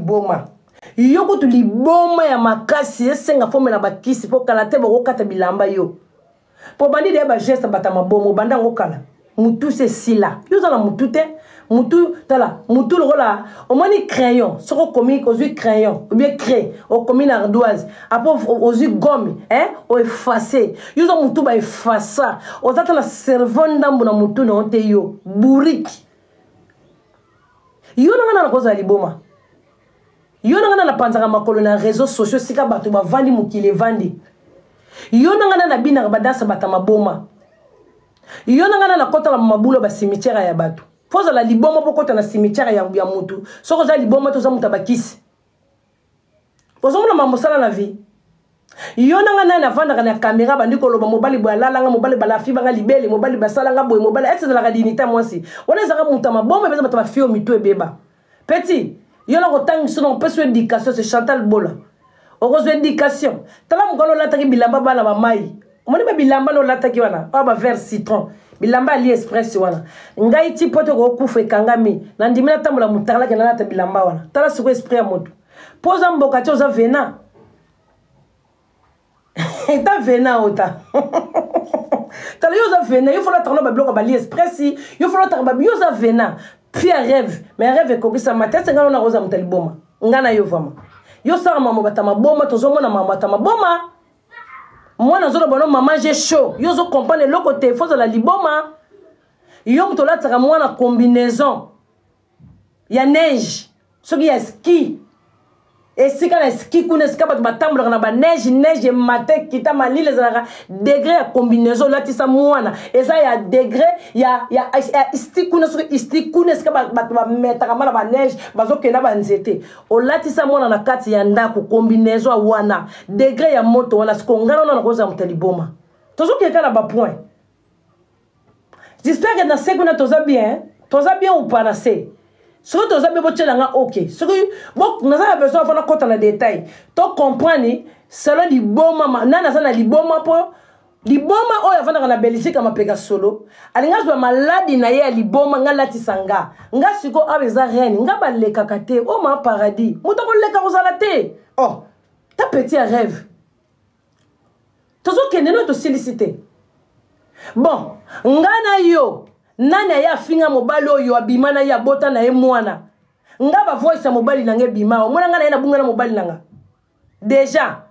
liboma. Yo kutu liboma ya makasi esenga fomela bakisi mpo kala te bokokata bilamba yo. Po bandi deya ba geste bata mabomo banda yango kala. Mutu se sila. Yo oza na mutu te. Mutu tala mutu lokola omoni crayon soki okomi ozwi crayon ou bien craie okomi na ardoise apo ozwi gomme hein o effacer yo oza mutu ba effaça oza ata na cerveau ndambu na mutu na yo te yo bourrique yo na nga na nakozala liboma yo na nga na napanzaka makolo na réseau sociaux sika bato bavandi mokili evandi yo na nga na nabinaka badansa bata maboma yo na nga na nakota na mabulo ba cimetière ya bato fo ozala liboma mpo okota na cimetière ya, ya motu soki oza liboma te oza moto ya bakisi ozomona mambo osala na vie yo na nga nani avandaka na kamera bandi koloba mobali boye alalanga mobali balafibanga libele mobali basalanga boye mobali ete ezalaka dignité mwasi wana ezalaka moto ya maboma epeza bato bafio mitu ebeba petit yo na kotangisa na kopesa yo éducation c'est Chantal Bola okozwa éducation tala mokolo olataki bilamba bana ba mai omoni ba bilamba na olataki wana oyo ba vert citron bilamba ali express wana ngai ti poto kokufa ekangami nandimi natambola motakalaki nalata bilamba wana tala sikoyo esprit ya moto mpo oza mboka ti oza vena ta vena ota tala yo oza vena yo fola tanga babiloko bali express yo fola tanga babi yo oza vena puis ya rêve mais rêve ekokisama te ese ngai nona koza moto ya liboma ngai na yo vraimen yo sala mama bata maboma tozomona mama bata maboma mwana azoloba no mama je chaud yo ozo comprendre eloko te fo ozala liboma yo moto olatisaka mwana combinaison ya neige soki ya ski esika na ski kuna esika bato batambolaka na baneige neige emata ekita malili ezalaka degre ya combinaison olatisa mwana eza ya degre ya, ya, ya sti kuna soki sti kuna esika bato bametaka ma na baneige bazokenda banzete olatisa mwana na kati ya ndako combinaison wana degre ya moto wana siko ngana wana nakozala moto ya liboma tozokeka na bapoint j'espère que na se kuna toza bien toza bien ou pas na se soki toza bien botyela nga ok soki naza na besoin afana kota na détail to comprendre selon liboma nani aza na liboma mpo liboma oyo afandaka na belgique ya mapeka solo alingi azwa maladi na ye ya liboma nga alatisa nga nga sikoyo awa eza reine nga balekaka te o ma paradis moto akoleka kozala te oh ta petit ya rêve tozokende no tosilisi te bon nga na yo nani aye afinga mobali oyo abima na ye abota na ye mwana nga bavoice ya mobali na nga ebima omona nga na ye nabunga na mobali na nga deja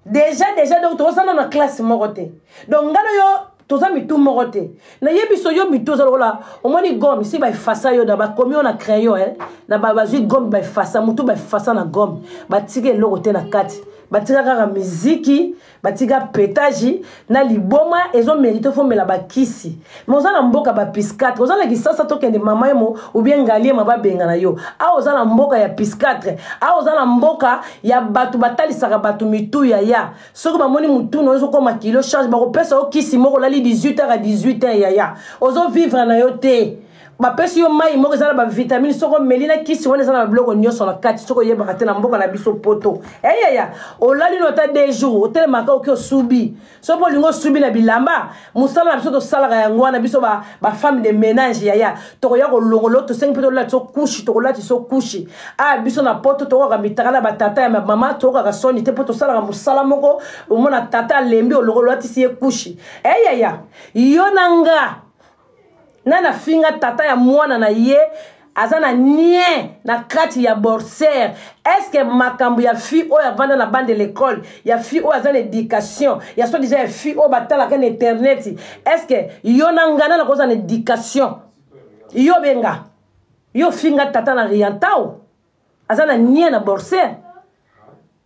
deja deja donc tozosana na classe moko te donc nga na yo toza mitu moko te nayebi so yo mitu oza lokola omoni gomme si baefasa yo na bakomi yo na crayon eh? na bazwi gomme baefasa motu baefasa na gomme batika eloko te na kati batika kaka miziki batika petage na liboma ezomerite fomela bakisi me oza na mboka bapiscatre oza na kisasa tokende mama yemo ubien ngaliema babengana yo awa oza na mboka ya piscatre awa oza na mboka ya bato batalisaka bato mitu ya ya soki bamoni mutu na yo ezokoma kilo charge bakopesa yo kisi moko olali 18 heures a 18 heures yaya ozovivre na yo te bapesi yo mai moko eza na bavitamine soki omeli na kisi wana eza na babiloko nyonso na kati soki oyebaka te na mboka na biso poto eyaya olali no ata deux jours otelemaka oki osubi soki mpo olingi osubi na bilamba mosala na biso tosalaka yango wana biso bafemme de ménage yaya tokoya kolongolo tosengi mpe tolati so kushi tokolati so kushi a ah, biso na poto tokokaka mitaka na batata ya mama tokokaka soni te mpo tosalaka mosala moko omona tata alembi olongolo olatisi ye kushi eyaya eh, yo na nga nani afinga tata ya mwana na ye aza na nien na kati ya borser estce makambo ya fille oyo avanda na bande l'école ya fille oyo aza na éducation ya soit déjà ya fille oyo batalaka na internet estce yo na nga nana kozala na éducation yo benga yo finga tata na riantao aza na nien na borser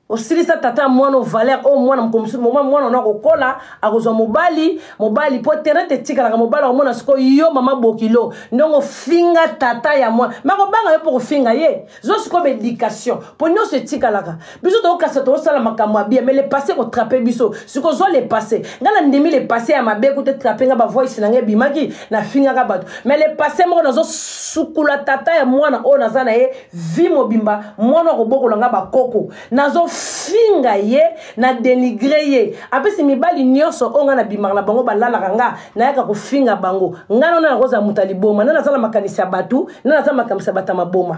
osilisa tata ya mwana valeur oyo mwana mokomosusu mwana wana akokola akozwa mobali mobali mpo terrain te etikalaka mobali akomona sikoyo yo mama bokilo ndongo ofinga tata ya mwana me akobanga yo mpo kofinga ye zwa sikoyo baéducation mpo nyonso etikalaka biso tokokasa tokosala makambo ya bien mais le passé kotrape biso sikoyo zwa le passé ngai nandimi le passé ya mabe kuta etrape ngai bavoice na ngai ebimaki nafingaka bato mais le passé moko nazosukula tata ya mwana oyo naza na ye vie mobimba mwana akobokola nga bakoko nazofinga ye na denigre ye apesi mibali nyonso oyo ngai nabimaka na bango balalaka nga nayaka kofinga bango ngai nona nakozala moto ya liboma nde naza na makanisi ya bato nde naza makanisi ya bato ya maboma.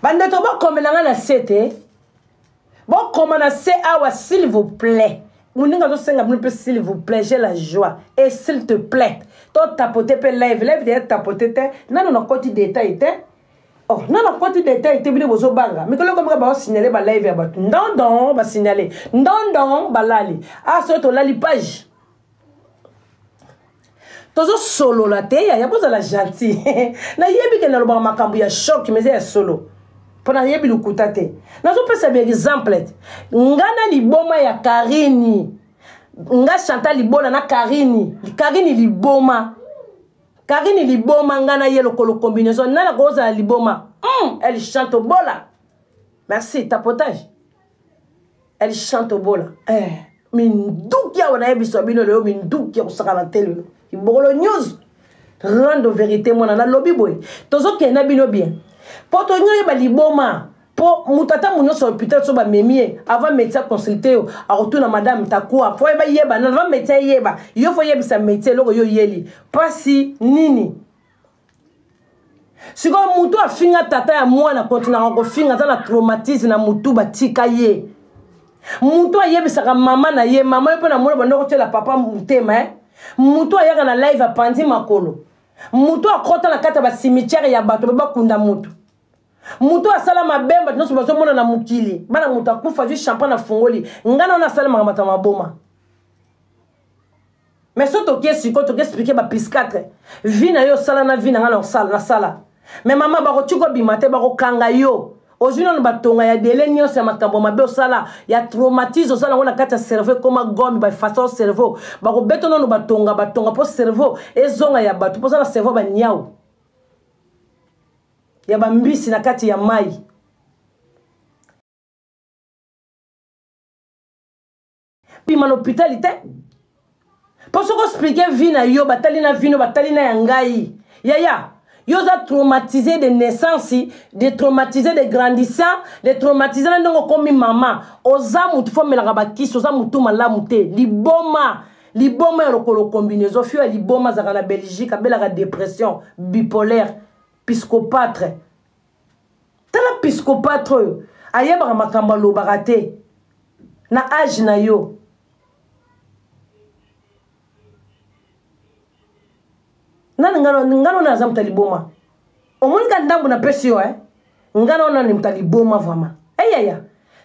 Bandeko bokomela nga na se te, bokoma na se awa s'il vous plaît. Moninga azosenga bino mpe s'il vous plaît, j'ai la joie et s'il te plaît totapote mpe live live deya tapote te nano nakoti detail te. Oh, nano nakoti detail te, bino bozobanga mikolo komika baosignale balive ya bato ndondon, basignale ndondon balali. Ah, soki tolali page tozosolola te yaya, bozala gentil. Nayebi ke nalobaka makambo ya choc, mais eza ya solo mpo nayebi lokuta te. Nazopesa baexemple te. Nga na liboma ya Karini, nga Chantal Libola na Karini, Karini liboma, Karini liboma, nga na ye lokolo combinaison nana kozala liboma. Elle chante obola, merci tapotage. Elle chante obola eh. Minduki awa nayebisa bino lelo, minduki ya kosakana te lelo. Ibokolo news rando vérité mwana nalobi boye, tozokende na bino bien mpo tolingi oyeba liboma. Mpo moto ata mo nyonso hôpital so bamemi ye, avant médecin consulte yo, akotuna madame takua fo yeba yeba nano. Avant médecin yeba yo, fo yebisa médecin eloko yo oyeli, mpasi nini. Sikoyo motu afinga tata ya mwana, kontinaka kofinga, aza na traumatisme na motu, batika ye. Motu ayebisaka mama na ye, mama yo mpe namona banda kotyela papa motema, eh? Motu ayaka na live apanzi makolo, motu akɔta na kati ya bacimetière ya bato mpe bakunda motu. Motu asala mabe, bato nyonso bazomona na mokili bana moto akufa, azwi champagne afungoli. Ngai naona asalemaka bato ya maboma. Mais so tokie sikoyo, toki explike bapsychiatre vie na yo osala na vie na ngai nasala nasala. Mais mama bakoki kobima te, bakokanga yo, ozwi nano batonga ya dele nyonso ya makambo mabe osala, ya traumatise osala yango na kati ya cerveau, ekoma gomme, baefasa cerveau. Bakobeta nano batonga batonga mpo cerveau ezonga ya bato, mpo oza na cerveau baniau ya bambisi na kati ya mai. Bima na hôpital te, mpo soki oexplike vie na yo, batali na vino, batali na ya ngai. Yaya, yo oza traumatisé de naissance, de traumatisé de grandissant, de traumatisé na ndenge okomi mama. Oza motu fo omelaka bakisi, oza motu malamu te. Liboma, liboma ya lokolo combinaison fio ya liboma, azalaka na Belgique, abelaka dépression bipolaire, psychopatre. Tala psychopatre oyo ayebaka makambo alobaka te na age na yo. Nani ngano wana aza moto ya liboma? Omoni ka ndambo napesi yo, eh? Ngano wana ni moto ya liboma vraiment. Eyaya,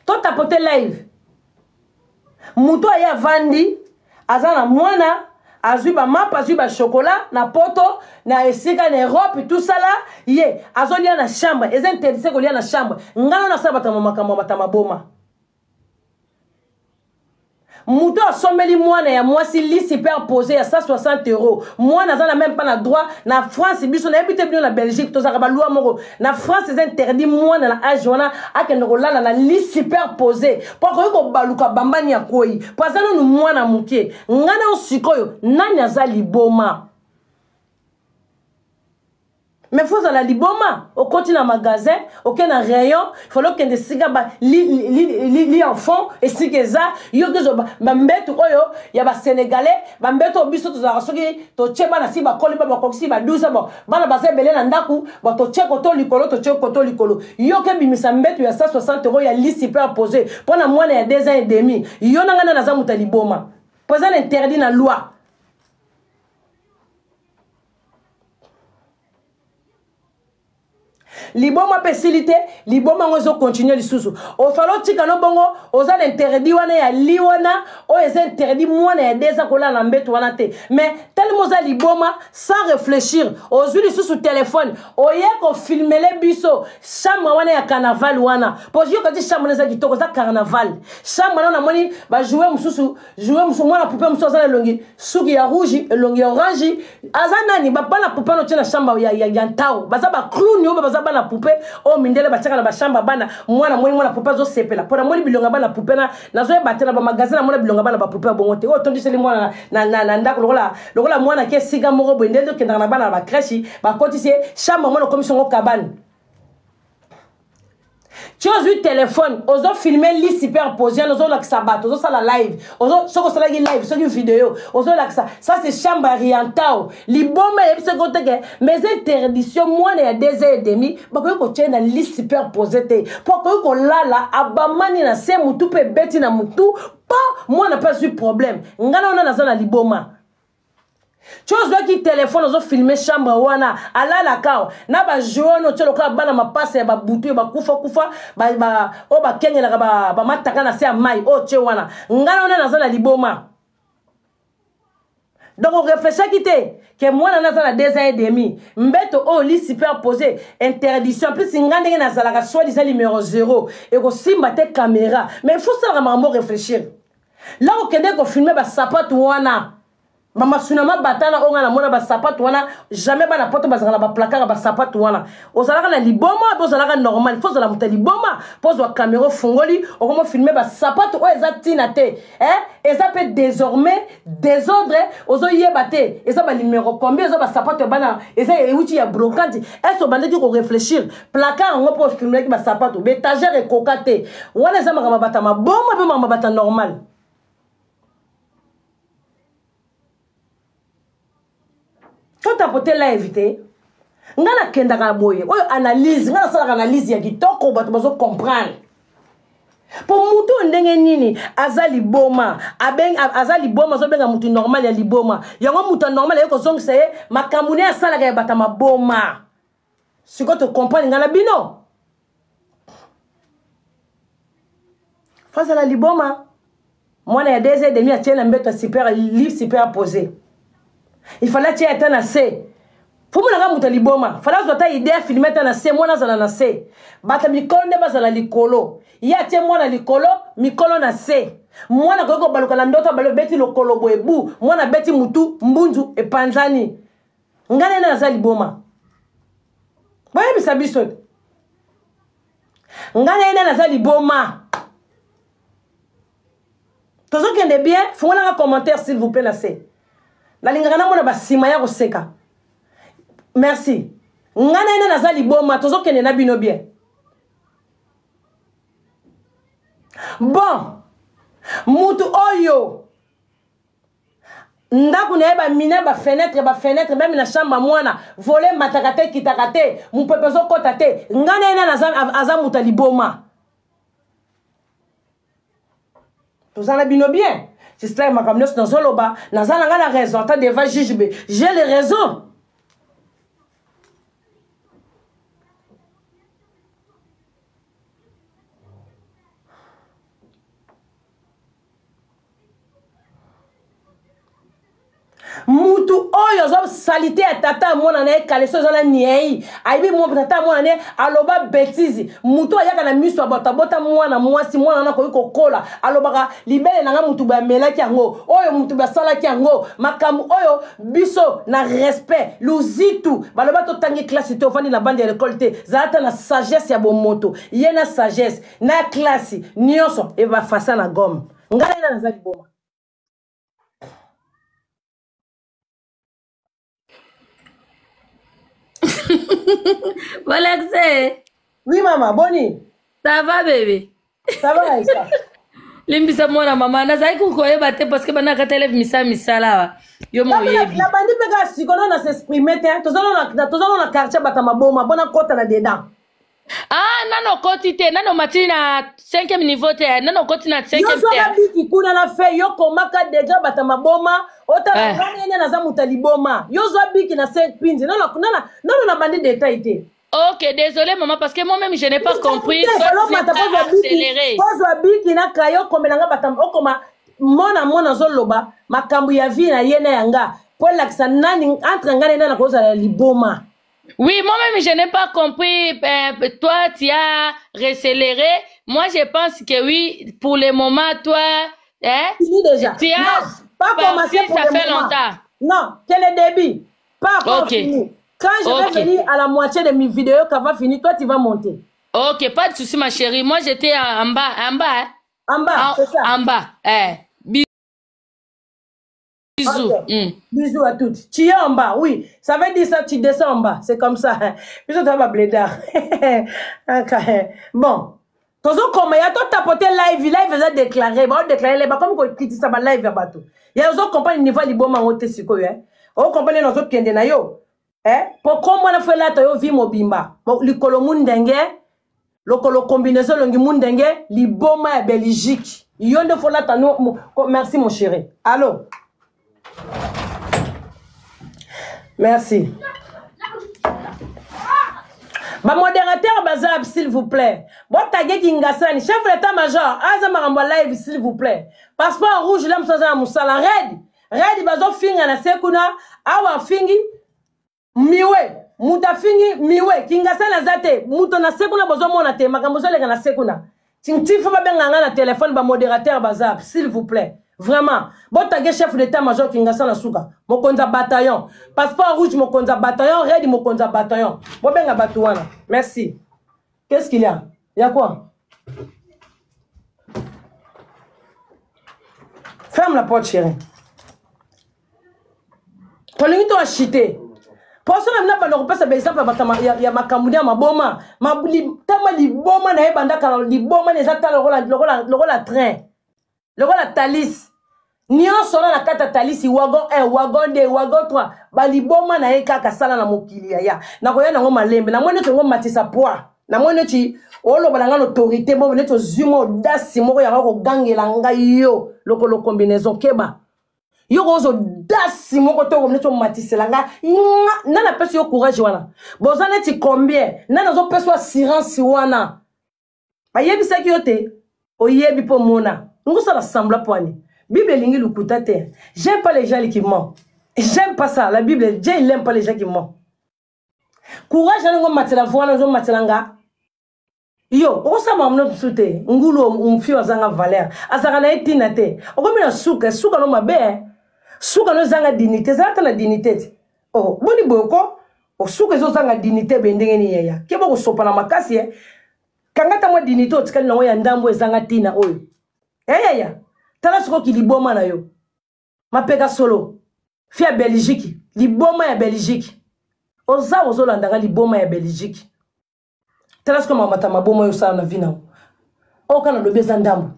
totapote live. Moto aye avandi, aza na mwana, azwi bamapa, azwi bashokola na poto na esika na Europe, tusala ye azolia na chambre. Eza interdit kolia na chambre. Ngai wana asala bato ya makambo ya bato maboma. Moto asombeli mwana ya mwasi lit superposé ya 160 euro, mwana aza na même pas na droit. Na France, biso nayebi te bino na Belgique, tozalaka baloi moko. Na France eza interdit mwana na age wana akende kolala na lit superposé, mpo akoki kobaluka bambani ya kwei, mpo aza nanu mwana moke. Ngai na sikoyo, nani aza liboma? Mais fo ozala liboma, okoti na magasin, oke na rayon, fale okende esika ba li, li, li, li enfant, esika eza yo kezwa bambetu oyo ya basénégalais, bambetu oyo biso tozalaka soki totie bana si bakoli, ba bakokisi ba 12, bo bana baza ebele na ndako, bo totie koto likolo, totie koto likolo. Yo ke bimisa mbetu ya 160 euro ya lit superposé mpo na mwana ya 2 ans et demi. Yo na ngai nde naza moto ya liboma, mpo eza na interdit na loi. Liboma mpe esili te, liboma yango ezokontinue lisusu. Ofala otika no bongo, oza na interdit wana ya li wana oyo eza interdit, mwana ya de eza kolala na mbeto wana te. Mais telema oza liboma, sans réfléchir ozwi lisusu telefone, oye kofilmele biso chambre wana ya carnaval wana, po yoka ti chambre wana eza kitoko, eza carnaval. Chambre wana namoni bajoue mosusu, joue mosusu, mwana poupe mosusu aza na elongi suki ya rouge, elongi ya orange, aza nani? Bana poupe wana otie na chambre ya ntao, baza baclown oyo baza bana poupe oyo mindele batiaka na bachambre bana. Mwana moni mwana poupe azosepela mpo namoni bilongo ya bana poupe na nazoyeba te. Na bamagasin namona bilongo ya bana bapoupe ya bongo te. Oyo otondiseli mwana na ndako lokola mwana ke esika moko boye, nde tokendaka na bana na bacrèche, bakotisi ye chambre, mwana okomisi yango cabane. Ti ozwi telefone ozofilme li superpose wana ozolakisa bato ozosala live soki osalaki live soki video ozolakisa ça c'est chambre ya riantao liboma eyebisaki yo teke mais interdiction mwana ya 2 heures et demi bakoki kotia na li superpose te mpo akoki kolala abamani na se motu mpe ebeti na motu mpo mwana mpe azwi problème ngai na wana naza na liboma ti ozwaki telefone ozofilme chambre wana alalaka awa na bajour wana otie lokola bana mapasa ya babutu ya bakufakufa oyo bakengelaka bamataka na se ya mai oyo tie wana ngai wana naza na liboma donc oreflechaki te ke mwana naza na 2 ans et demi mbeto oyo li superpose interdiction plus ngai ndenge nazalaka soit disant numero 0 ekosimba te caméra mais faut salaka makambo réfléchir la okende kofilme basapatu wana bamasuna mabatana oyo ngai namona basapatu wana jamais bana poto bazalaka na baplakar ya basapatu wana ozalaka na liboma mpe ozalaka normal fo ozala moto ya liboma mpo ozwa kamera ofungoli okoma filme basapatu oyo eza ntina te eh? eza mpe désormais désordre ozoyeba te eza banimero combien eza basapatu ya bana eza euti ya brocante ese obandaki koreflechir placard yango mpo ofilmelaki basapatu baetagere ekoka te wana eza makambo bata maboma mpe makambo bata normal totapote live te ngai nakendaka boye oyo analyse ngai nasalaka analyse ya kitoko bato bazo comprendre mpo motu oyo ndenge nini aza liboma abeng, aza liboma azobenga motu normal ya liboma yango motu ya normal aye kozongisa ye makambo ne asalaka ya bata maboma sikoyo tocomprendre ngai na bino fazala liboma mwana ya 2 demi atie na mbeto ya super livre super posé il fallait atie ata na se fo monaka moto ya liboma fala azwa ata idée afilme ata na se mwana azala na se bato mikolo nde bazala likolo ye atie mwana likolo mikolo na se mwana akoki kobaluka na ndoto abali obeti lokolo boye bu mwana abeti mutu mbunzu epanzani ngai nene naza liboma boyebisa biso te ngai nene naza liboma tozokende bien fungolanga commentaire s'il vous plaît na se nalingaka namona basima ya koseka merci ngai nene naza liboma tozokende na bino bien bon mutu oyo ndako na ye bamina bafenetre bafenetre meme na chambre ya mwana vole mataka te ekitaka te mopepe ezokɔta te ngai na ye nani aza, aza moto ya liboma toza na bino bien j'espère makambo nyonso nazoloba naza na ngai na raison ata devant juge be j'ai le raison mutu oyo aza salite ya tata ya mwana na ye kaleso eza na niei ayebi tata ya mwana ne aloba betise mutu ayaka na miso ya bato abota mwana mwasi mwana wana akoki kokola alobaka libele na nga mutu boye amelaki yango oyo mutu boye asalaki yango makambo oyo biso na respect luzitu baloba totangi klase te ofandi na bande ya lekole te zala ata na sagesse ya bomoto ye na sagesse na klase nyonso ebafasa na gomme ngai na naza liboma Bolakse. Oui mama, boni? Ça va bébé? Ça va Aïssa? limbisa mwana mama nazalaki koyeba te parce que bana kata élève misala misala awa yo mo oyebi nabandi mpe kaka sikoyo na s'exprime te toza nano na quartier bata maboma mpo nakota na dedans ah nano okoti te nano omati na cinquième niveau te eh, nano okoti na cinquième te yozwaka biki kuna na fe yo komaka deja bata maboma otala eh. ngani ene naza moto ya liboma yo zwa biki na 5 pinzi nano nano na bandi detail te Ok, désolé maman, parce que moi-même je n'ai pas compris. Kozwa biki na kayo okomela nga bata okoma mona mona azoloba makambo ya vie na ye na ya nga mpo elakisa nani entre ngai na ye nani akozala liboma Oui, moi-même, je n'ai pas compris. Euh, toi, tu as récéléré. Moi, je pense que oui, pour le moment, toi, hein, Fini déjà. tu as non, pas parti, commencé pour ça le fait moment. longtemps. Non, c'est le début. Pas encore Ok. fini. Quand je Ok. vais venir à la moitié de mes vidéos, quand va finir, toi, tu vas monter. Ok, pas de souci, ma chérie. Moi, j'étais en, en bas, en bas, hein. En bas, En, c'est ça. en bas. Eh. Bisous. Ok. Mm. Bisous à toutes. Tu es en bas, oui. Ça veut dire ça, tu descends en bas. C'est comme ça. Bisous, tu vas blédard. Ok. Bon. Tozokoma ya totapote live, live eza déclaré, baodéclare le bakomi kokitisa balive ya bato. Ya ozokomprendre niveau ya liboma yango te sikoyo eh? Okomprendre nde nazokende na yo eh? Po kombo wana fo elata yo vie mobimba, likolo mundenge, lokolo combinaison elongi mundenge, liboma ya Belgique. Yo nde fo lata no, mo, merci mon chéri. Allo. Merci. Ba modérateur bazab s'il vous plaît. Botage Kingasani, chef d'état major, aza makambo live s'il vous plaît. Passeport rouge la musaza na musala red. Red bazo finga na sekuna, awa fingi miwe moto afingi miwe kingasani aza te moto na se kuna bozomona te makambo ezoleka na se kuna tintifo babenga nga na telefone bamodérateur baza s'il vous plaît vraiment botage chef d'état major kingasani na suka mokonzi ya bataillon passeport rouge mokonzi ya bataillon red mokonzi ya bataillon bobenga bato wana merci. Qu'est-ce qu'il y a? Ya quoi? Ferme la porte chérie. Tolingi to achite poso na bino banda kopesa baexemple ya, ya makambo ya maboma tama liboma na ye banda kala liboma na eza tala lokola, lokola, lokola train lokola talis nyonso wana na kati ya talisi wagon 1 wagon 2 wagon 3 baliboma na ye kaka sala na mokili yaya nakoya nango malembe namoni neti yango matisa poids namoni neti oloba na ngai na autorité moko neti ozwi mwa odasi moko yango kogangela ngai yo lokolo combinaison keba yo kozo dasi moko to neti omatisela nga nani apesi yo courage wana boza neti combien nani azopesa assurance wana bayebisaki yo te oyebi mpo mona ngosala sembla poani bible elingi lokuta te. J'aime pas les gens qui mentent, j'aime pas ça. La bible, Dieu il aime pas les gens qui mentent. Courage wana ngo matela wana ozomatela nga yo okosala makambo mosusu te. Ngulu mfi azanga valeur, azalaka na ye ntina te. Okomi na suka suka no mabe, suka no ezanga dignité, ezala ata na dignité te. Oh, boni boye ko osuka ezozanga dignité be ndenge nini yaya ke bokosopa na makasi e kanga ta mwa dignité otikali nango ya ndambo ezanga ntina oyo eyaya. Tala sikoyo liboma na yo mapeka solo fi ya Belgique, liboma ya Belgique oza ozolandanga liboma ya Belgique. Tala sikoyo mamata maboma oyo osala na vi nango oyo kaka nalobi eza ndambo.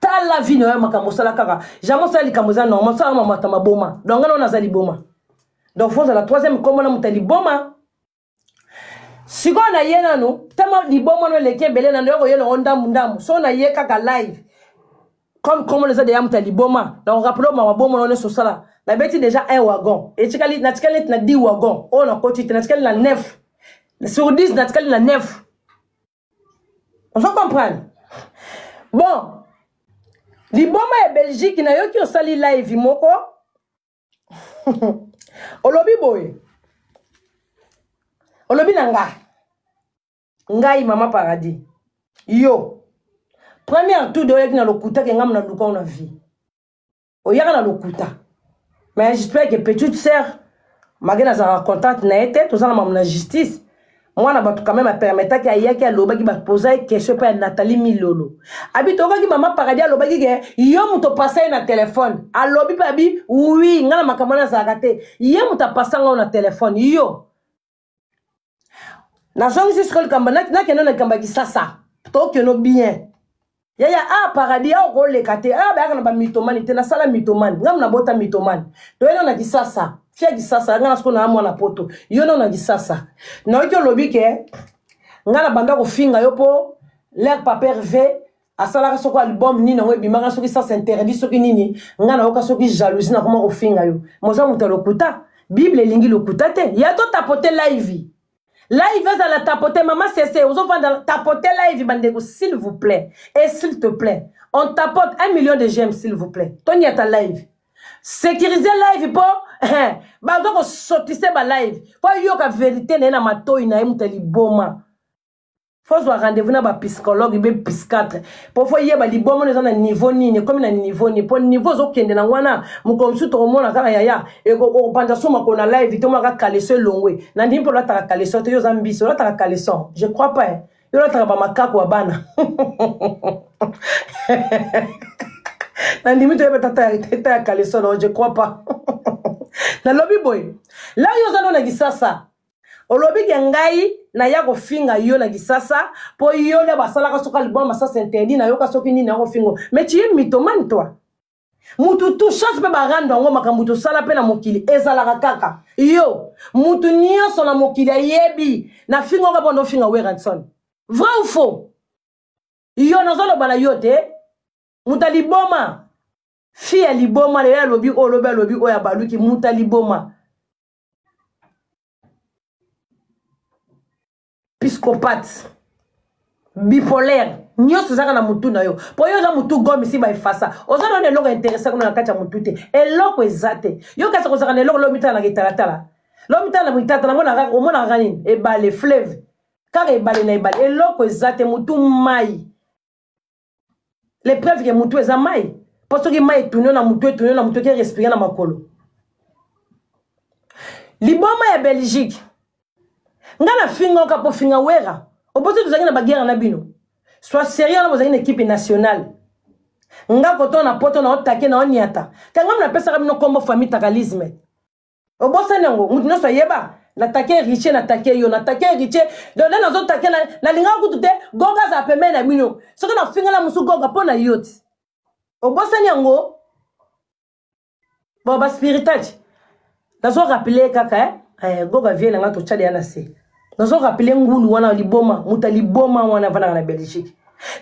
Tala vi na yo makambo osala kaka jamai osala likambo eza normal osala mamata maboma. Donc ngana wana aza liboma, donc fo ozala troisième kombo na moto ya liboma. Sikoyo na ye nanu tama liboma no eleki ebele na ndoyo koyela yango ndambu ndambu. So na ye kaka live comme kombo eza deya moto ya liboma na korapele oma maboma no nyonso osala. Nabeti déjà un wagon etikali, natikali neti na 10 wagon oyo nakoti te, natikali na 9 sur 10, natikali na 9. Ozo comprendre? Bon, liboma ya Belgique, nayoki osali live moko olobi boye, olobi na nga ngai mama paradis yo première tour de oyaki na lokuta ke ngai na luka na vie oyaka na lokuta. Mais j'espère que petite sœur mage nazalaka contente na ye te. Toza na mamu na justice mwana bato quand même apermetaki ayaki alobaki bapoza ye question epai ya Nathalie Milolo abi toyokaki mama paradis alobaki ke yo moto opasa ye na telefone. Alobi mpe abi wi ngai na makambo wana azalaka te, ye moto apasa ngai na telefone. Yo nazongisi sikoyo likambo nakende na likambo ya kisasa tokeno bien yaya a paradis awa koleka te a bayaka na bamitomani te. Nasala mitomani ngai nabota mitomani toyena na kisasa fia kisasa ngai na sikoyo na mwana poto yo nao na kisasa nayoki olobi ke ngai na banda kofinga yo mpo l'air papa Hervé asalaka soko album nini yango ebimaka soki sens interdit soki nini ngai nayoka soki jalousie nakoma kofinga yo. Moza moto ya lokuta, bible elingi lokuta te. Ya totapote live, live ezala tapote. Mama sese ozovanda tapote live bandeko s'il vous plaît et s'il te plaît on tapote 1 million de j'aime s'il vous plaît. Toniata live, sécuriser live mpo baza kosotise ba live mpo ayoka vérité na ye na matoi na ye. Moto ya liboma fo zwa rendez-vous na bapsychologue be psychiatre mpo fo yeba liboma wana eza na niveau nini, ekomi na niveau nini, mpo niveau ozokende nango wana mokolo mosusu tokomona kaka yaya okopanza so makolo na live tomonaka caleçon elongwe. Na ndimi mpo olataka caleçon te, yo oza mbisi olataka caleçon, je crois pas eh. Yo olataka bamakako ya bana na ndimi toyeba tata ya caleçon non, je crois pas. Nalobi boye la yo oza no na kisasa olobi ke ngai. naya kofinga yo na kisasa mpo yo nde basalaka soki album masasa interdit nayoka soki nini nakofingo mais tu es mythomane toi. Mutu tu chance mpe barando yango makambo tosala mpe na mokili ezalaka kaka yo mutu nyonso na mokili ayebi na finga oka mpo ndofinga Werrason vrai ou faux yo nazoloba na yo te moto ya liboma fi ya liboma lelo alobi oyo olobi alobi oyo abaluki moto ya liboma psychopathe bipolaire nyonso ezaka na mutu na yo mpo yo oza mutu gomme esi baefasa oza nano eloko interesse kuna na kati ya mutu te eloko eza te yo kasi kozalaka na eloko lomitala na kitalatala lomitala na mitalatala omonaka kaka nini ebale fleuve kaka ebale na ebale eloko eza te mutu mai le preuve ke mutu eza mai mpo soki mai etuni yo na mutu etuni yo na mutu eke respire na makolo liboma ya belgique nga na finga oka po finga wera obosi tozalaki na baguerre na bino soit sérieux wana bozalaki na équipe nationale nga koto na poto na otake na oniata kanga napesaka bino kombo famille takalisme obosani yango moto nyonso ayeba natake héritier natake yo natake héritier donc nde nazotake nalingaka kutu te goga azala pembeni na bino soki nafingala mosu goga mpo na yo ti obosani yango bon baspiritati nazo rappele kaka eh? eh, goga vie na nga totyali ya na se nazo rappele ngulu wana liboma moto ya liboma wana avandaka na belgique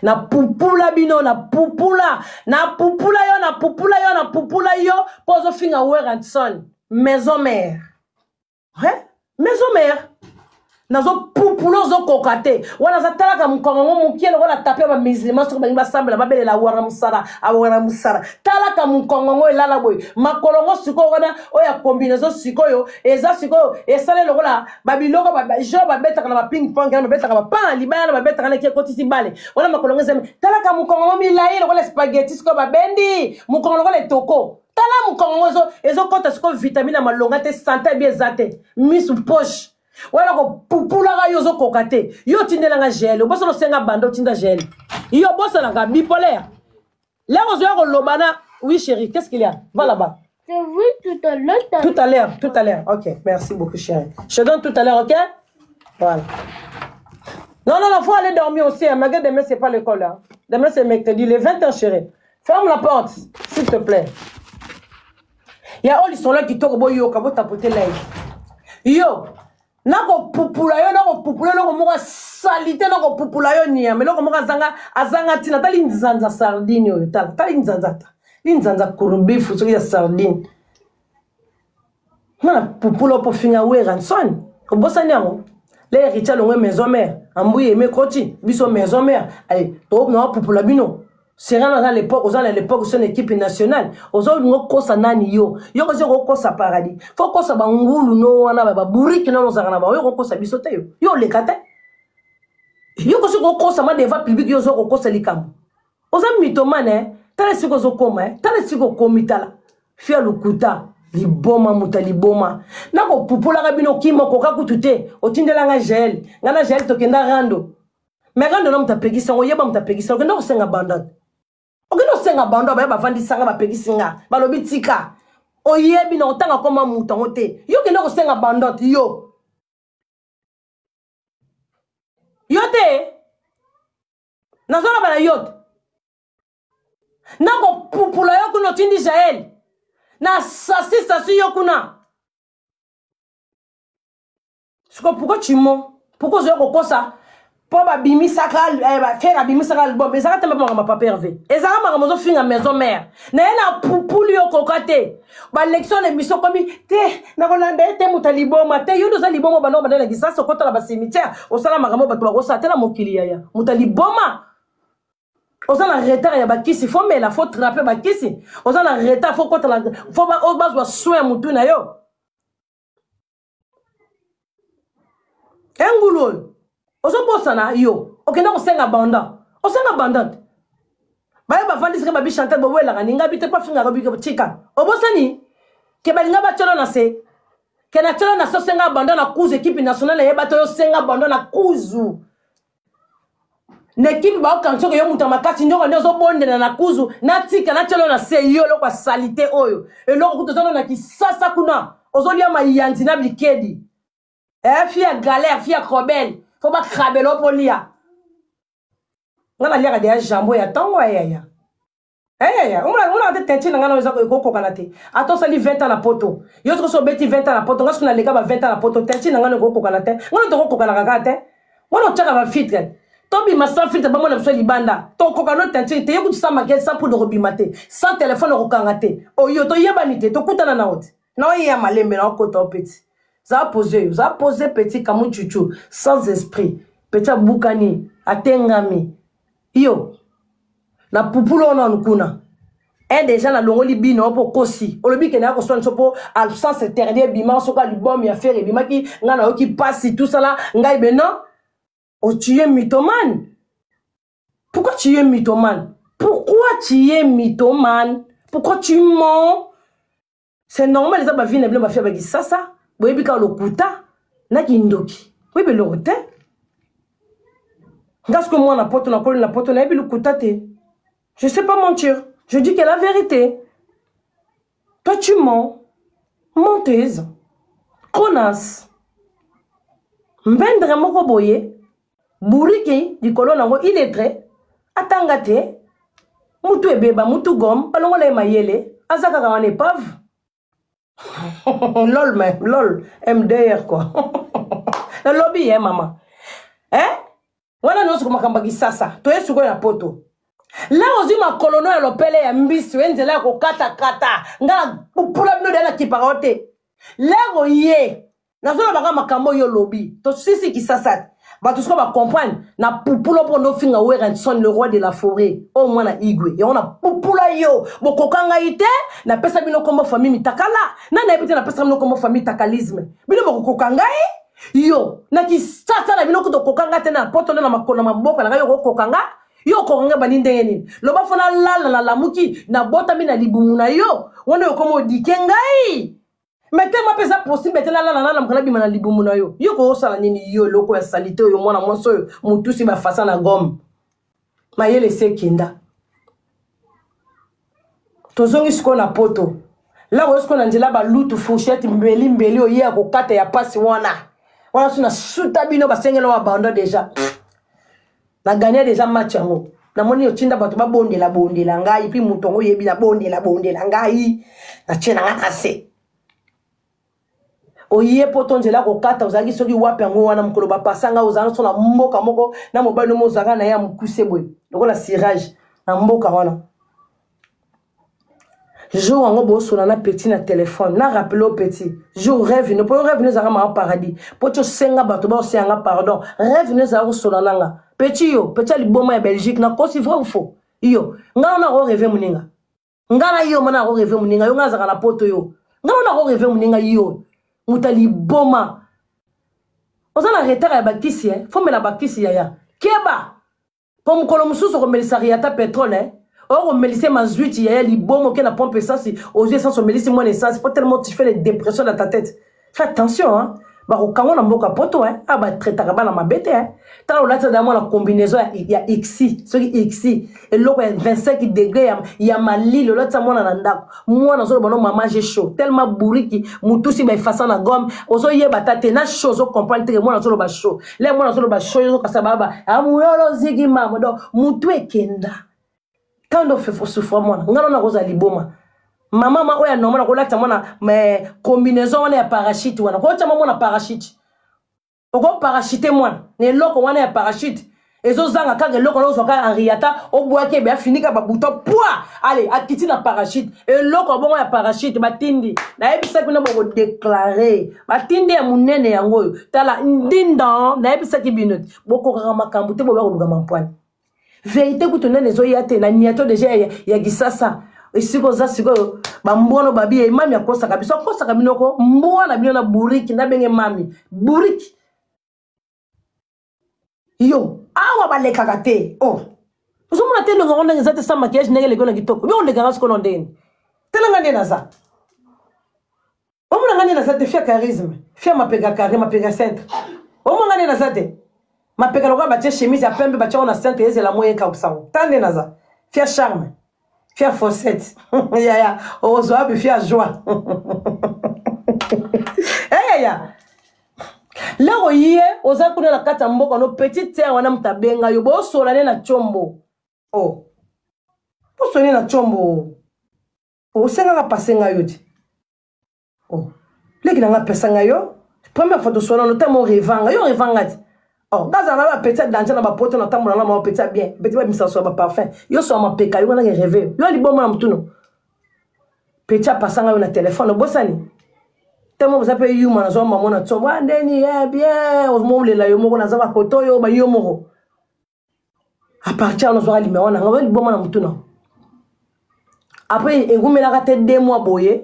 na pupula bino na pupula na pupula yo na pupula yo na pupula yo mpo ozofinga Werrason maison mère hein? Maison mère nazopupula ozokoka te wana aza talaka mokongo yango mokie lokola tapi ya bamusulman soki balingi basambela babelela awara mosala awara mosala talaka mokongo yango elala boye makolo yango sikoyo wana oyo ya combinaison sikoyo eza sikoyo esali lokola babiloko jo babetaka na baping pong wana babetaka bapan libaya wana babetaka na ekotisi bale wana makolo ngo ezami talaka mokongo ngo milai lokola spaghetti sikoyo babendi mokongo lokola etoko tala mokongo ngo ezokɔta sikoyo vitamine ya malonga te sante bi eza te misu poche wana kopupulaka yo ozokoka te yo otindelanga gel obosana osenga banda otinda gel yo obosanaka bipolaire lero ozoya koloba na oui chérie qu'est-ce qu'il y a va là-bas. Oui, tout à l'heure. Tout à l'heure, tout à l'heure. Ok, merci beaucoup, chérie. Je te donne tout à l'heure, ok? Voilà. Non, non, non, faut aller dormir aussi. Hein. Malgré demain, c'est pas l'école. Hein. Demain, c'est mercredi. Les 20 h chérie. Ferme la porte, s'il te plaît. Il y a all ils sont là qui tombent, yo, kabo tapoter like. Yo, nakopupula yo nakopupula eloko moko salite nakopupula yo niama eloko moko azanga azanga ntina tali nzanza sardine oyo tala tali nzanza ta linzanza kurbifu soki ya sardine nga na pupula mpo finga Werrason obosani yango le héritier alongwe maison mère ambuye eme koti biso maison mère aye naopupula bino serana aza l'époque oza na l'époque so na équipe nationale ozolinga okosa nani yo yo kozi okokosa paradis fo kosa bangulu no wana baburiki nano ozalaka na bango yo kokosa biso te yo yo oleka te yo kosi kokosa ma devant public yo ozo kokosa likambo oza mythomane eh? Tala esika ozokoma eh? Tala esika okomi tala fia lokuta liboma moto ya liboma nakopupolaka bino kima okoka kutu te otindelanga gel ngai na gel tokenda rando me rando na moto apekisi yango oyeba moto apekisi yango okenda kosenga banda okenda kosenga banda baya bavandisanga bapekisi nga balobi tika oyebi na kotanga koma moto yango te yo okenda kosenga banda yo yo te nazoloba na yo te nakopupula yo kuna otindi jael na sasi sasi yo kuna siko pourquoi tu mens pourquoi ozoya kokosa mpo babimisaka eh, frère abimisaka album ezalaka te makambo papa Hervé ezalaka makambo ozofinga maison mère na ye na pupuli yo koka te balection na biso komi te nakolanda ye te moto ya liboma te yo nde oza liboma banda obanda na kisasi okotala bacimetière osala makambo bato bakosala te na mokili yaya moto ya liboma oza na retard ya bakisi fo mela fo trape bakisi oza na retard fo kotala fo bazwa soin ya motu na yo engulu oyo ozobosana yo okenda kosenga banda osenga banda te baye bavandisaka babi chantal bowelaka ninga bi te mpo afingaka bi tika obosani ke balinga batyolo na se ke na tyolo na se osenga banda na kuzu ekipe nationale eyeba te osenga banda na kuzu na ekipe baokanisa oke yo moto ya makasi ndoko nde ozobondela na kuzu natika natyolo na se yo eloko ya salite oyo eloko kutu ozana na kisasa kuna ozolia mayanzi na bikedi. Eh, fille ya galère, fille ya krobel. Faut ba krabelo po lia. Nga naliaka deya jambo ya ntongo ayaya. Eyaya, omona omona te teinture na nga na eza ekokokana te. Ata osali 20 ans na poto. Yo soki obeti 20 ans na poto, nga soki naleka ba 20 ans na poto, teinture na nga na ekokokana te. Nga na tokokokanaka kaka te. Wana otiaka ba filtre. Tobima sans filtre bamona biso libanda. Tokoka no teinture te. Yo kutu sans maquillage, sans poudre okobima te. Sans téléphone okokanga te. Oyo toyebani te, tokutana na yo te. Na oya malembe na okota o petit. Za pose yo, za pose petit kamu chuchu sans esprit. Petit abukani, atengami. Yo na pupulu wana anu kuna. Un déjà na longoli bino po kosi. Olobi ke na ko soigner so po absence éternelle ebima soko album ya faire ebimaki nga na yoki pasi tout ça là ngai ben non. Oh, tu es mythomane. Pourquoi tu es mythomane? Pourquoi tu es mythomane? Pourquoi tu mens? C'est normal eza ba vie na bino ba fia ba kisasa, boyebi ka lokuta na kindoki. Boyebi eloko te. Nga sikoyo mwana poto nakoli na poto nayebi lokuta te. Je sais pas mentir. Je dis que la vérité. Toi tu mens. Menteuse. Connasse. Mbendre moko boye. Bourrique likolo nango illettré. Atanga te. Mutu ebeba, mutu gomme, balongola ye mayele. Aza kaka wana epave. Lol mais lol MDR quoi. Nalobi ye mama. Eh? Wana nyonso ko makambo ya kisasa. Toye sikoyo na poto. La ozwi makolo no ya lopele ya mbisi oye nzela ya kokatakata. Nga na pupula bino deya na kipaka yo te. Lero ye nazolobaka makambo oyo olobi tosisi kisasa bato sikoyo bacomprendre na pupula mpo ndofinga Werrason le roi de la forêt oyo mwana igwe yango na pupula yo bokoka ngai te napesa bino nkombo famille mitakala nani nayebi te napesa bino nkombo famille takalisme bino bokokoka ngai yo na kisasa na bino kutu okoka ngai te na poto nde na makolo na maboko na ngai yo okokoka ngai yo okoka ngai bandi ndenge nini loba fo nalala nalamuki nabotami na libumu na yo wana oyo okoma odike ngai mais tellement mpe eza possible te nalala nalamuka nabima na libumu na yo yo koosala nini yo eloko ya salite oyo mwana mwasi oyo motusi bafasa na gomme mayele esi ekenda tozongi sikoyo na poto la oyo sikoyo na nzela balutu fourchette mbeli mbeli oye ya kokata ya pasi wana wana so nasuta bino basengeli wa bando deja na gagna deja match yango namoni otinda bato babondela bondela ngai mpe moto yango oyebi nabondela bondela ngai natie na nga na se oye poto nzela kokata ozalaki soki wapi yango wana mokolo bapasa ngai ozala so na mboka moko na mobali nomo ozalaka na ye ya mokuse boye lokola cirage na mboka wana jour yango bosola na petit na telefone na rappele o petit jour rêve no mpo yo rêve no ezalaka maa paradis mpo ti osenga bato baosenga nga pardon rêve no ezalaka kosola na nga petit yo petit ya liboma ya belgique nakosi vrai ou faux yo nga wana ako rêve moninga nga na yo mana ako rêve moninga yo nga azalaka na poto yo nga wana ako rêve moninga yo moto ya liboma oza na retard ya bakisi eh? fomela bakisi yaya keba Po mokolo mosusu okomelisa Riata petrole eh? okomelisa ye mazuiti yaya libomo oke na pompe essence ozwi essence omelisi mwana essence po tellement tu fais les dépressions dans ta tête fais attention hein bakokango na mboka poto hein a batraitaka bana mabe te hein tala olatisa da mwana combinaison ya, ya xi soki xi eloko ya 25 degré ya, ya malili olatisa mwana na ndako mwana azoloba no mama je chaud tellement bouriki mutusi ba efasa na gomme ozoyeba ata te na chaud ozo comprendre te mwana azoloba chaud le mwana azoloba chaud yo ozokasa baba amuyolo zigi mama donc mutu ekenda quand on souffre mwana nga nona kozala liboma mama ma oyo ya normal akolatisa mwana mais combinaison wana ya parachute wana kotia mwana parachute oko parachute mwana na eloko wana ya parachute ezozanga kaka eloko wana ozwa kaka henriata obwaki ebe afinika babuto pwa ale akiti na parachute eloko bongo ya parachute batindi nayebisaki bino bokodeklare batindi ya monene yango oyo tala ndindan nayebisaki bino bokokaka makambo te boba koluka mampwani verite kutu nene ezoya te na niato deja ya, ya kisasa esika oza sikoyo bambwa no babi ye mami akosaka biso akosaka bino ko mbwa na bino na buriki nabenge mami buriki yo awa balekaka te oh ozomona te elongo yango ndenge eza te sa maquillage ndenge eleki na kitoko yo olekaka sikoyo na ndenge tala nga nde naza omona nga nde naza te fia charisme fia mapeka carré mapeka centre omona nga nde naza te mapeka lokola batie chemise ya pembe batie yango na centre ezela moi ekausa yango ta nde naza fia charme fia fossette yaya okozwa wapi fia joie eyaya eh, Lero ye oza kuna na kati ya mboka no petite sœur wana moto abenga yo bosola ne na tshombo. Oh. Bosola ne na tshombo. Osengaka pase nga yo ti. Oh. Leki na nga pesa nga yo. Première fois tosola no tamo revanga yo revanga ti. Oh, nga zala na ba petit danger na ba poto na tambola na ma petit bien. Petit ba misa so ba parfum. Yo so ma peka yo na rêve. Yo liboma na mutuno. Petit apasa nga yo na téléphone obosani. Temo boza pe yuma na zo mama na tsobo ah, ndeni eh bien omolela yo moko naza ba koto yo ba yo moko. A partir na zo numéro na nga liboma na mutuno. Après ewumelaka te deux mois boye.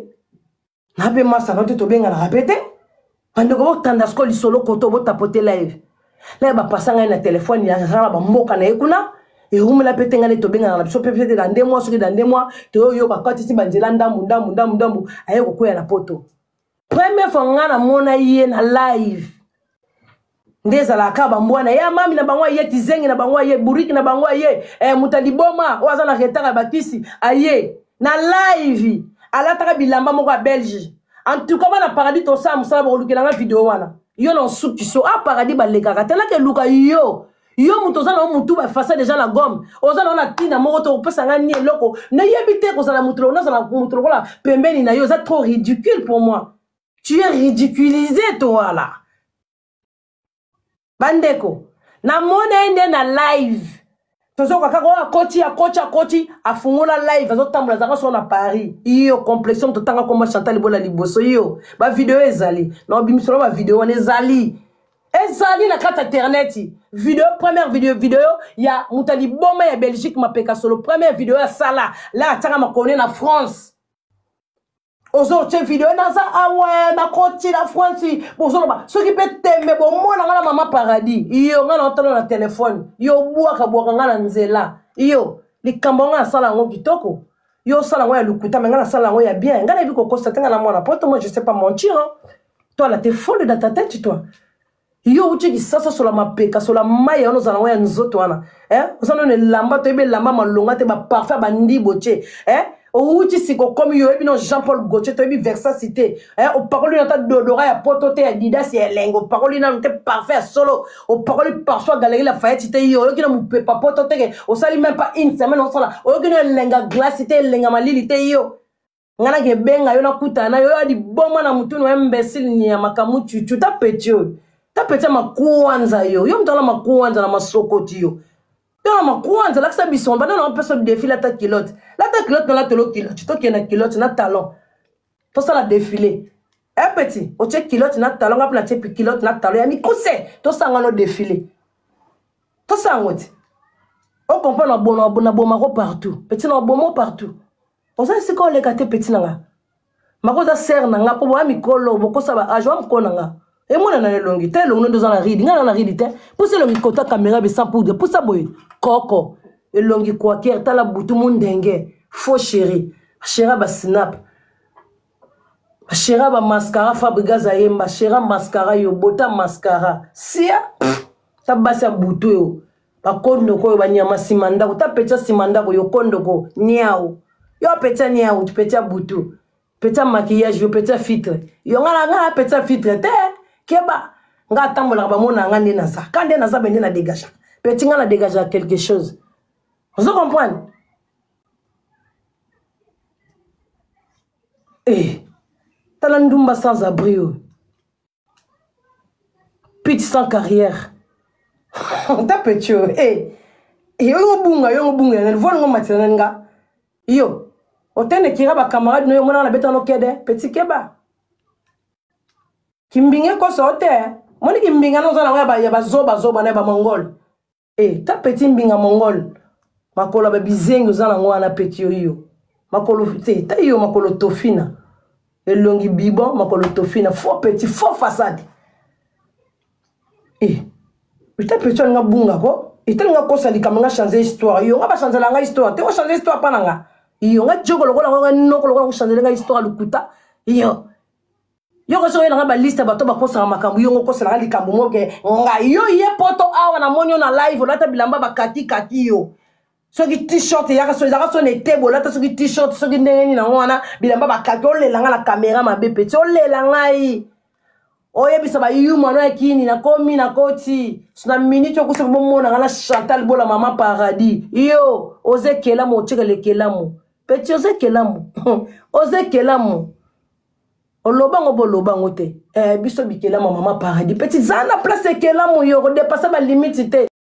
Na pe masa na te tobenganaka pe te. Bandeko botanda sikoyo lisolo koto botapote live. Live bapasa ngai na telefone ya rara bamboka na ye kuna ewumela pe te ngai nde tobenganaka na biso pe pe te dans deux mois soki dans deux mois toyoyoka akatisi banzela ndambu ndambu ndambu ndambu aye kokweya na poto. Première fois ngai namona ye na live nde ezalaka kaka bambwa na ye ya mami na bango aye kizengi na bango aye buriki na bango aye eh, moto ya liboma oyo aza na retard ya bakisi aye na live alataka bilamba moko ya belge en tout cas bana paradis tosala mosala bokolukela nga video wana yo na osukiso a ah, paradis balekaka te nake luka yo yo moto oza na yo motu bafasa deja na gomme oza na yo na ntina moko te okopesa ngai ni eloko nayebi te kozala moto nazala moto lokola pembeni na yo eza trop ridicule pour moi tu es ridiculisé toi là bandeko namona ye nde na live tozoka kaka oyo akoti akoti akoti afungola live azotambola azalaka soko na paris iyo complexion totanga komba chantal bola liboso iyo bavideo ezali na obimisolo bavideo wana ezali ezali na kati internet video première video video ya moto ya liboma ya belgique mapeka solo première video ya sala la atiaka makone na france ozotie video naza awa nakoti na france bozoloba soki mpe tembe bomona nga na mama paradis iyo nga naotala na telefone yo obwaka bwaka nga na nzela iyo likambo nga nasala yango kitoko yo osala yango ya lokuta me nga nasala yango ya bien nga nayebi kokosa te nga na mwana poto moi je sais pas mentir hein. toi là t'es folle dans ta tête toi yo uti kisasa sola mapeka sola mai wana ozala yango ya nzoto wana eh? oza nano elamba toyebi elamba malonga te baparfum bandibo tie eh? owuti sika okomi yo oyebi no jean paul gautier toyebi versasi te eh? opakoli nata dodora ya poto te ya didas ya elengi opakoli nano te parfum ya solo opakoli parfum ya galerie lafayette te yo oyoki na mopepa poto te ke osali meme pas une semaine osala oyoki no elenga glace te elenga malili te yo nga na kebenga yo nakutana na yo ya liboma na mutu no imbecile nyama kamuchuchu ta peti oyo ta peti ya makuanza yo yo moto ala makuanza na masokoti yo yo na makuanza lakisa biso banda na opesa defi lata kilote lata kilote na latelo kilote tokende na kilote na talon tosala defile e peti otie kilote na talon nga mpe natie kilote na talon ya mikuse tosanga no defile tosala yango te ocomprendre na bomako partout peti na bomo partout oza esika oleka te peti na nga mako oza sere na nga mpo boya mikolo bokosa ba age wa mokolo na nga emonana na elongi te elongi nde oza na ridi ngai na na ridi te pusa elongi kota kamera be sans poudre pusa boye koko elongi kwaker tala butu mundenge faux chéri chéra ba snap chéra ba mascara fabrigas ayemba chéra mascara yo bota mascara sia ta basi ya butu yo bakondoko oyo banyama nsima ndako ta petya nsima ndako yo kondoko niau yo petya niau petya butu petya maquillage yo petya fitre yo nga na nga petya fitre te keba nga atambolaka bamona nga nde naza ka nde naza bende na dégagea peti nga na dégagea quelque chose ozo comprendre eh tala ndumba sans abri oyo pute sans carrière ta petit oyo eh yo obunga yo obunga na voile ngo matisa na nga yo otende kira ba camarade no yo mona na beta no kede petit keba kimbinge koso ote moni kimbinga no zana ya ba ya bazoba zoba na ba mongol Eh, ta petit mbinga mongol. Makolo ba bizengi oza nango wana petit yo yo. Makolo te, ta yo makolo tofina. Elongi bibon makolo tofina, faux petit, faux façade. Eh. Ta petit alinga bunga ko. Ita nga kosa likambo nga changer histoire. Yo nga ba changer nga histoire. Te ko changer histoire pa na nga. Yo nga joko lokola nga noko lokola ko changer nga histoire lokuta. Yo. Yo kosi oyela nga baliste ya bato bakosaka makambo yo okosela nga likambo moke ngai yo ye poto awa namoni yo na live olata bilamba bakati kati yo soki t-shirt eyaka so ezalaka so na etebo olata soki t-shirt soki ndenge nini yango wana bilamba bakaki olela nga na kamera mabe peti olela ngai. Oyebisa bayuma no ya kini nakomi nakoti na minute okusa bomona nga na Chantal Bola mama paradis. Yo oza ekelamu otikala ekelamu. Petit oza ekelamu. Oza ekelamu. Oloba ngo boloba ngo te. Eh, biso bikelamu mama paradis. Petit za na place ekelamu yo kodepasa ba limite te.